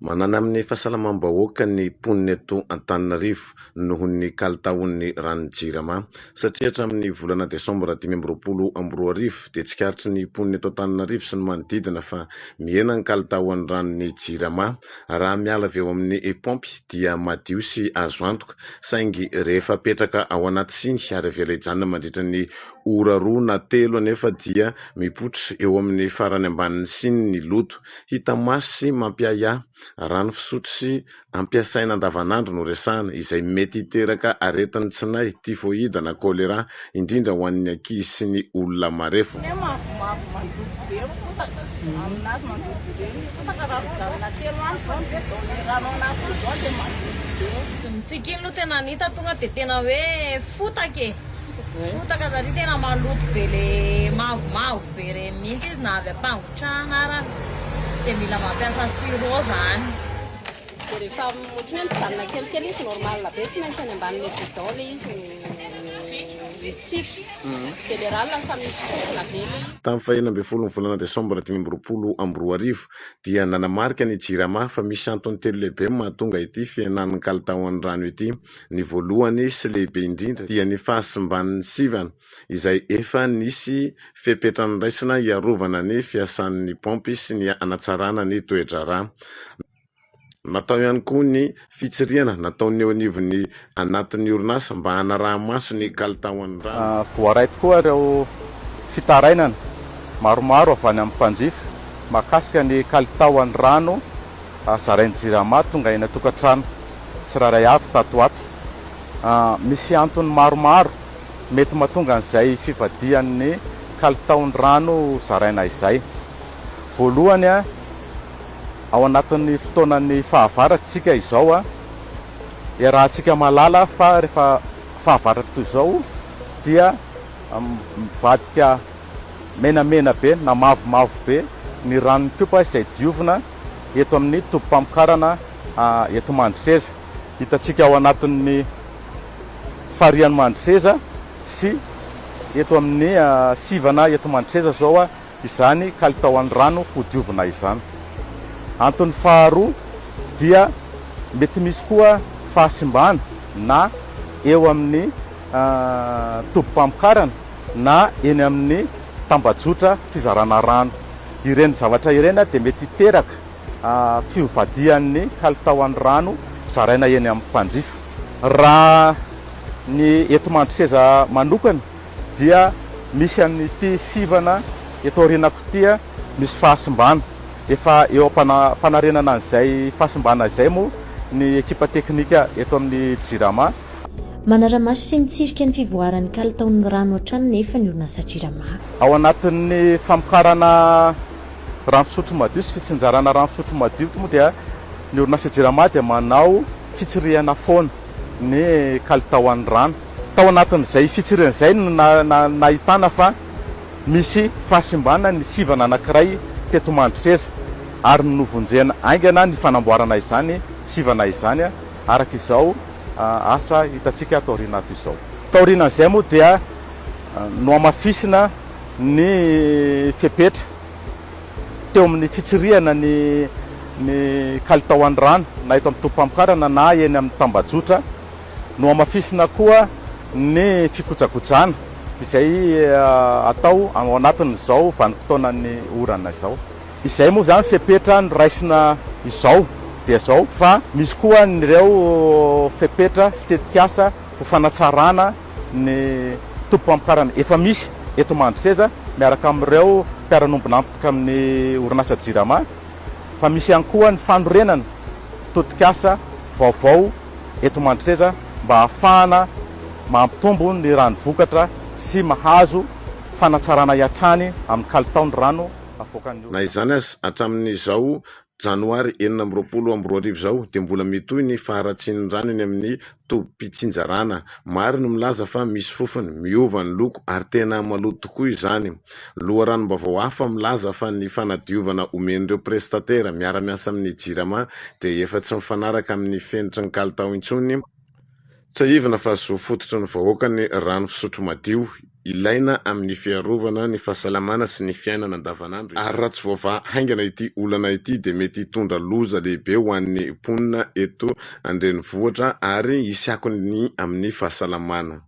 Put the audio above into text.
Manana amin'ny fahasalamam-bahoaka ny mponina eto Antananarivo noho ny kalitaon'ny ranon'ny Jirama satria hatramin'ny volana desambra 2025 dia tsikaritry ny mponina eto Antananarivo sy ny manodidina fa mihena ny kalitaon'ny ranon'ny Jirama. Raha miala avy eo amin'ny paompy dia madio sy azo antoka saingy rehefa apetraka ao anaty siny ary avela hijanona mandritra ny ora roa na telo anefa dia mipoitra eo amin'ny farany ambanin'ny siny ny loto. Hita maso sy mampiahiahy. Rano fisotro sy ampiasaina andavanandro no resahana, izay mety hiteraka aretin'ny tsinay, tifoida na choléra, indrindra ho an'ny ankizy sy ny olona marefo. Tsy hoe mavomavo mandroso be ny fotaka, aminazy mandroso be ny fotaka raha mijanona telo andro zao ny bidon ny rano anaty bidon dia mandroso be. Ny tsiky iny aloha tena ny hita tonga dia tena hoe fotaka e! Fotaka satria tena maloto be le mavomavo be ireny mihitsy izy na avy ampangotrahana ara dia mila mampiasa sirop zany. Dia rehefa ohatran'ny hoe mijanona kelikely izy normal be tsy maintsy any ambanin'ilay bidon ilay izy no mitsiky dia ilay rano lasa misy fofona be ilay izy. Tamin'ny faha-16 ny volana desambra 2025 dia nanamarika ny Jirama fa misy antony telo lehibe mahatonga ity fihenan'ny kalitaon'ny rano ity. Ny voalohany sy lehibe indrindra dia ny fahasimban'ny sivana izay efa nisy fepetra noraisina hiarovana ny fiasan'ny paompy sy ny hanatsarana ny toe-draharaha. Natao ihany koa ny fitsirihana nataon'ny eo anivon'ny anatin'ny orinasa mba hanaraha-maso ny kalitaon'ny rano. Voaray tokoa ireo fitarainana maromaro avy any amin'ny mpanjifa mahakasika ny kalitaon'ny rano zarain'ny Jirama tonga eny an-tokantrano tsirairay avy tato ho ato. Misy antony maromaro mety mahatonga an'izay fivadihan'ny kalitaon'ny rano zaraina izay. Voalohany, ao anatin'ny fotoanan'ny fahavaratra isika izao, iarahantsika mahalala fa rehefa fahavaratra toy izao dia mivadika menamena be na mavomavo be ny ranon'ny kopa izay diovina eto amin'ny tobim-pamokarana eto Mandroseza. Hitantsika ao anatin'ny farihan'i Mandroseza sy eto amin'ny sivana eto Mandroseza izao izany kalitaon'ny rano hodiovina izany. Antony faharoa dia mety misy koa fahasimbana na eo amin'ny tobim-pamokarana na eny amin'ny tambajotra fizarana rano. Ireny zavatra ireny dia mety hiteraka fiovadian'ny kalitaon'ny rano zaraina eny amin'ny mpanjifa. Raha ny eto Mandroseza manokana dia misy an'ity sivana eto aorianako ity misy fahasimbana. Efa eo am-panarenana an'izay fahasimbana izay moa ny ekipa teknika eto amin'ny Jirama. Manara-maso sy mitsirika ny fivoaran'ny kalitaon'ny rano hatrany nefa ny orinasa Jirama. Ao anatin'ny famokarana rano fisotro madio sy fitsinjarana rano fisotro madio moa dia ny orinasa Jirama dia manao fitsirihana foana ny kalitaon'ny rano. Tao anatin'izay fitsirihana izay no nahitana fa misy fahasimbana ny sivana anankiray teto Mandroseza ary novonjena haingana ny fanamboarana izany sivana izany araka izao asa hitantsika ato aoriana ato izao. Taorian'izay moa dia nohamafisina ny fepetra teo amin'ny fitsirihana ny ny kalitaon'ny rano na eto amin'ny tobim-pamokarana na eny amin'ny tambajotra. Nohamafisina koa ny fikojakojana izay atao ao anatin'izao vanim-potoanan'ny orana izao. Izay moa izany fepetra noraisina izao dia izao fa misy koa ireo fepetra sy tetikasa ho fanatsarana ny tobim-pamokarana efa misy eto Mandroseza miaraka amin'ireo mpiara-nombon'antoka amin'ny orinasa Jirama fa misy ihany koa ny fanorenana tetikasa vaovao eto Mandroseza mba hahafahana mampitombo ny rano vokatra sy mahazo fanatsarana hatrany amin'ny kalitaon'ny rano avoakan'ny Na orinasa. izany aza, hatramin'izao Janoary 2026 izao dia mbola mitohy ny faharatsian'ny rano eny amin'ny tobim-pitsinjarana. Maro no milaza fa misy fofony, miova ny loko ary tena maloto tokoa izany. Loharanom-baovao hafa milaza fa ny fanadiovana omen'ireo prestatera miara-miasa amin'ny Jirama dia efa tsy mifanaraka amin'ny fenitry ny kalitao intsony. Tsiahivina fa zo fototry ny vahoaka ny rano fisotro madio. Ilaina amin'ny fiarovana ny fahasalamana sy ny fiainana andavanandro izany. Ary raha tsy voavaha haingana ity olana ity dia mety hitondra loza lehibe ho an'ny mponina eto an-drenivohitra ary hisy akony amin'ny fahasalamana.